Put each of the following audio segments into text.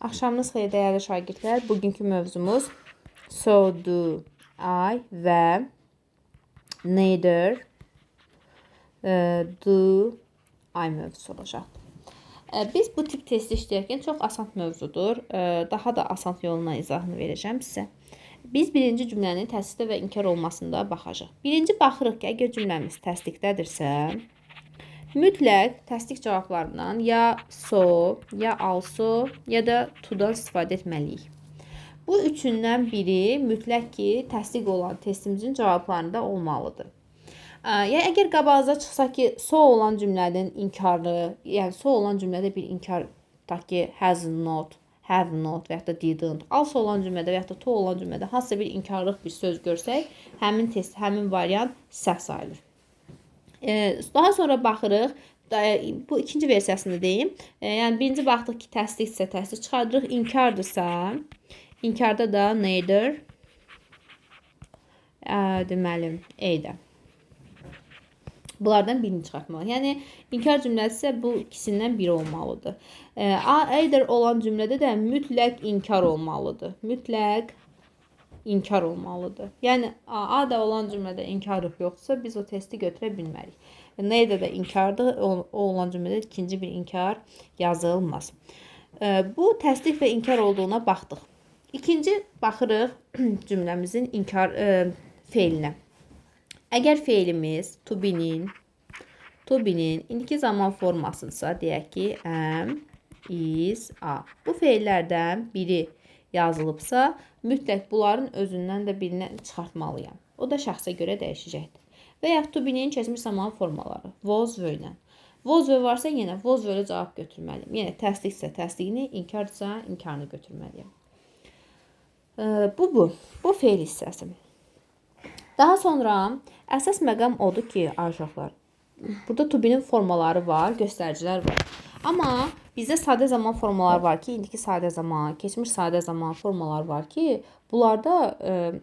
Axşamınız xeyir dəyərli şagirdlər. Bugünkü mövzumuz so do I və neither do I mövzusu olacaqdır. Biz bu tip testi işləyərkən çox asan mövzudur. Daha da asan yoluna izahını verəcəm sizə. Biz birinci cümlənin təsdiqdə və inkar olmasında baxacağıq. Birinci baxırıq ki, əgər cümləmiz təsdiqdədirsə, mütləq təsdiq cavablarından ya so, ya also, ya da to-dan istifadə etməliyik. Bu üçündən biri mütləq ki, təsdiq olan testimizin cavablarında olmalıdır. Yəni əgər qabağınıza çıxsa ki, so olan cümlənin inkarı, yəni so olan cümlədə bir inkar, tutaq ki, has not, have not və ya da didn't, also olan cümlədə və ya da to olan cümlədə hansısa bir inkarlıq bir söz görsək, həmin test, həmin variant səhv sayılır. Daha sonra baxırıq, bu ikinci versiyasını deyim. Yəni birinci baxdıq ki, təsdiqsə təsdiq çıxardırıq, inkardırsa, inkarda da neither, deməli, either. Bunlardan birini çıxartmalı. Yəni inkar cümləsi isə bu ikisindən biri olmalıdır. Either olan cümlədə də mütləq inkar olmalıdır. Mütləq inkar olmalıdır. Yəni A da olan cümlədə inkarlıq yoxdursa, biz o testi götürə bilmərik. Neither də inkardır, o olan cümlədə ikinci bir inkar yazılmaz. Bu təsdiq və inkar olduğuna baxdıq. İkinci baxırıq cümləmizin inkar feilinə. Əgər feilimiz to be-nin indiki zaman formasıdırsa, deyək ki, am, is, are. Bu feillərdən biri yazılıbsa, mütləq bunların özündən də birini çıxartmalıyam. O da şəxsə görə dəyişəcəkdir. Və yaxud to be-nin keçmiş zaman formaları was, were ilə. Was, were varsa yenə was, were-ə cavab götürməliyəm. Yenə təsdiqsə təsdiqini, inkardırsa inkarını götürməliyəm. Bu feil hissəsi. Daha sonra əsas məqam odur ki, uşaqlar, burada to be-nin formaları var, göstəricilər var. Amma bizdə sadə zaman formaları var ki, indiki sadə zaman, keçmiş sadə zaman formaları var ki, bunlarda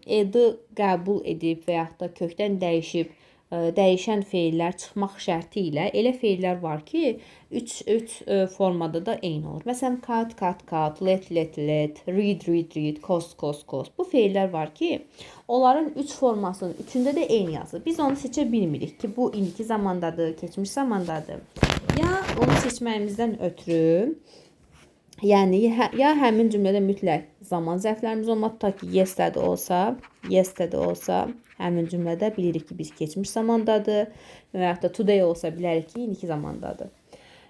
ed qəbul edib və yaxud da kökdən dəyişib, dəyişən feillər çıxmaq şərti ilə elə feillər var ki, 3 formada da eyni olur. Məsələn, cut, cut, cut, let, let, let, read, read, read, cost, cost, cost. Bu feillər var ki, onların 3 formasının üçündə də eyni yazılır. Biz onu seçə bilmirik ki, bu indiki zamandadır, keçmiş zamandadır. Ya onu seçməyimizdən ötürü, yəni ya həmin cümlədə mütləq zaman zərflərimiz olmalı, tutaq ki, yesterday olsa, yesterday olsa, həmin cümlədə bilirik ki, biz keçmiş zamandadır və yaxud da today olsa bilərik ki, indiki zamandadır.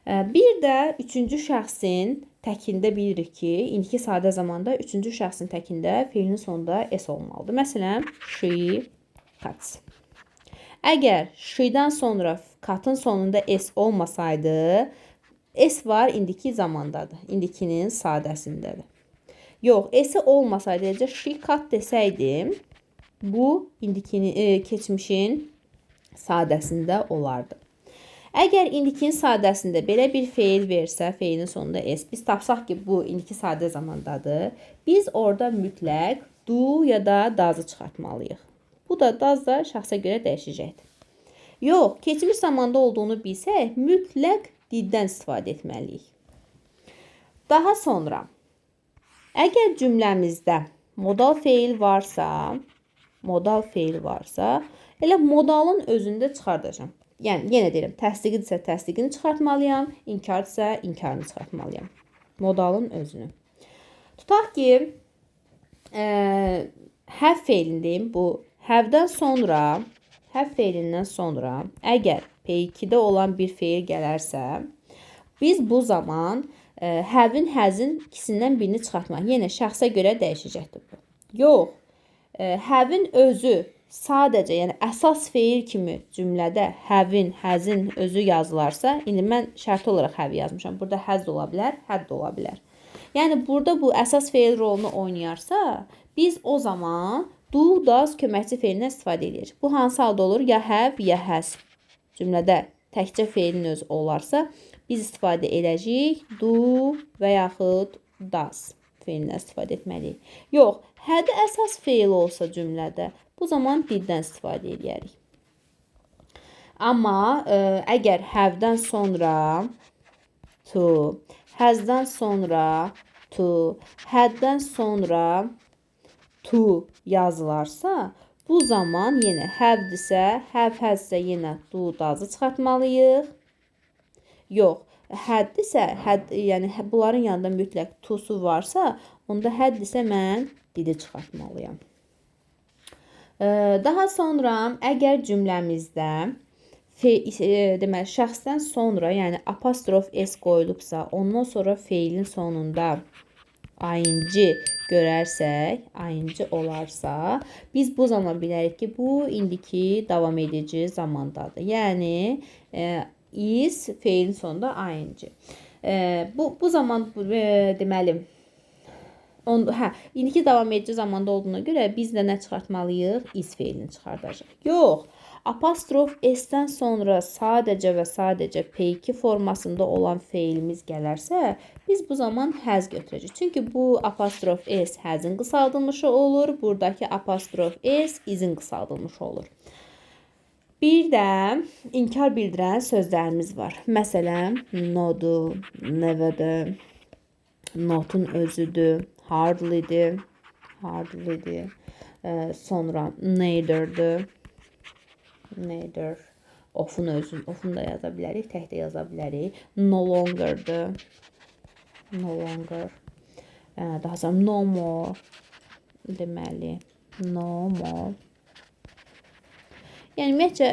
Bir də üçüncü şəxsin təkində bilirik ki, indiki sadə zamanda üçüncü şəxsin təkində feilin sonunda s olmalıdır. Məsələn, she cuts. Əgər she-dən sonra cut-ın sonunda s olmasaydı, s var indiki zamandadır. İndikinin sadəsindədir. Yox, s olmasaydı, eləcə she cut desəydim, bu indikinin, keçmişin sadəsində olardı. Əgər indikinin sadəsində belə bir feil versə, feilin sonunda s, biz tapsaq ki, bu indiki sadə zamandadır, biz orada mütləq do ya da does-ı çıxartmalıyıq. Bu da does da şəxsə görə dəyişəcəkdir. Yox, keçmiş zamanda olduğunu bilsək, mütləq did-dən istifadə etməliyik. Daha sonra, əgər cümləmizdə modal feil varsa, modal feil varsa, elə modalın özündə çıxardacağam. Yəni, yenə deyirəm, təsdiqidirsə təsdiqini çıxartmalıyam, inkardırsa inkarını çıxartmalıyam. Modalın özünü. Tutaq ki, have feilindeyim. Bu have-dən sonra, have feilindən sonra əgər P2-də olan bir feil gələrsə, biz bu zaman have-in, has-in ikisindən birini çıxartmaq. Yenə şəxsə görə dəyişəcəkdir bu. Yox, have-in özü sadəcə, yəni əsas feil kimi cümlədə have-in, has-in özü yazılarsa, indi mən şərti olaraq have yazmışam. Burada has də ola bilər, had də ola bilər. Yəni burada bu əsas feil rolunu oynayarsa, biz o zaman do, does köməkçi feilindən istifadə edirik. Bu hansı halda olur? Ya have, ya has. Cümlədə təkcə feilin özü olarsa, biz istifadə edəcəyik do və yaxud does feilindən istifadə etməliyik. Yox, had əsas feil olsa cümlədə, bu zaman did-dən istifadə edərik. Amma əgər have-dən sonra to, has-dan sonra to, had-dən sonra to yazılarsa, bu zaman yenə have-dirsə, have, has-sə yenə do, does-ı çıxartmalıyıq. Yox, had-dirsə, had, yəni bunların yanında mütləq to-su varsa, onda had-dirsə mən did-i çıxartmalıyam. Daha sonra əgər cümləmizdə deməli şəxsdən sonra, yəni apostrof s qoyulubsa, ondan sonra feilin sonunda ing görərsək, ing olarsa, biz bu zaman bilərik ki, bu indiki davam edici zamandadır. Yəni is feilin sonunda ing. Bu zaman deməli indiki davam edici zamanda olduğuna görə biz də nə çıxartmalıyıq? Is feilini çıxardacağıq. Yox, apostrof s-dən sonra sadəcə və sadəcə P2 formasında olan feilimiz gələrsə, biz bu zaman has götürəcəyik. Çünki bu apostrof s has-in qısaldılmışı olur, buradakı apostrof s is-in qısaldılmışı olur. Bir də inkar bildirən sözlərimiz var. Məsələn, no-dur, never-dır, not-un özüdür, hardly-dir, hardly-dir, sonra neither-dır, neither, often özün, often da yaza bilərik, tək də yaza bilərik. No longer-dır, no longer, daha sonra no more, deməli, no more. Yəni, ümumiyyətcə,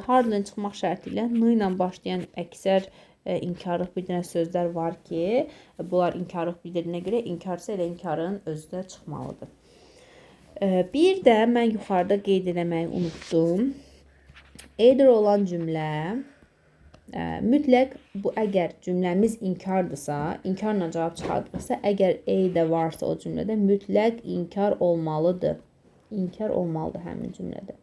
hardly çıxmaq şərti ilə n ilə başlayan əksər inkarlıq bildirən sözlər var ki, bunlar inkarlıq bildirdiyinə görə inkarsa elə inkarın özü də çıxmalıdır. Bir də mən yuxarıda qeyd eləməyi unutdum. Either olan cümlə mütləq bu əgər cümləmiz inkardırsa, inkarla cavab çıxardıqsa, əgər A də varsa o cümlədə mütləq inkar olmalıdır. İnkar olmalıdır həmin cümlədə.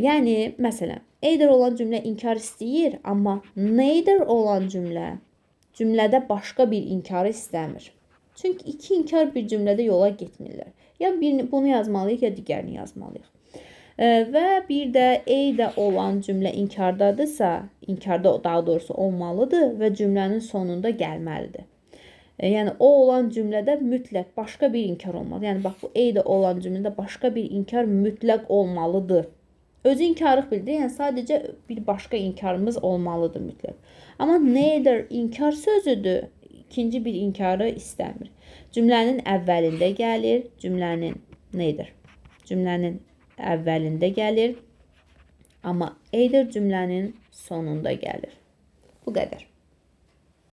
Yəni, məsələn, either olan cümlə inkar istəyir, amma neither olan cümlə cümlədə başqa bir inkarı istəmir. Çünki iki inkar bir cümlədə yola getmirlər. Ya birini, bunu yazmalıyıq, ya digərini yazmalıyıq. Və bir də either olan cümlə inkardadırsa, inkarda daha doğrusu olmalıdır və cümlənin sonunda gəlməlidir. Yəni o olan cümlədə mütləq başqa bir inkar olmalı. Yəni bax bu either olan cümlədə başqa bir inkar mütləq olmalıdır. Özü inkarlıq bildirir. Yəni sadəcə bir başqa inkarımız olmalıdır mütləq. Amma neither inkar sözüdür. İkinci bir inkarı istəmir. Cümlənin əvvəlində gəlir. Cümlənin neither? Cümlənin əvvəlində gəlir. Amma either cümlənin sonunda gəlir. Bu qədər.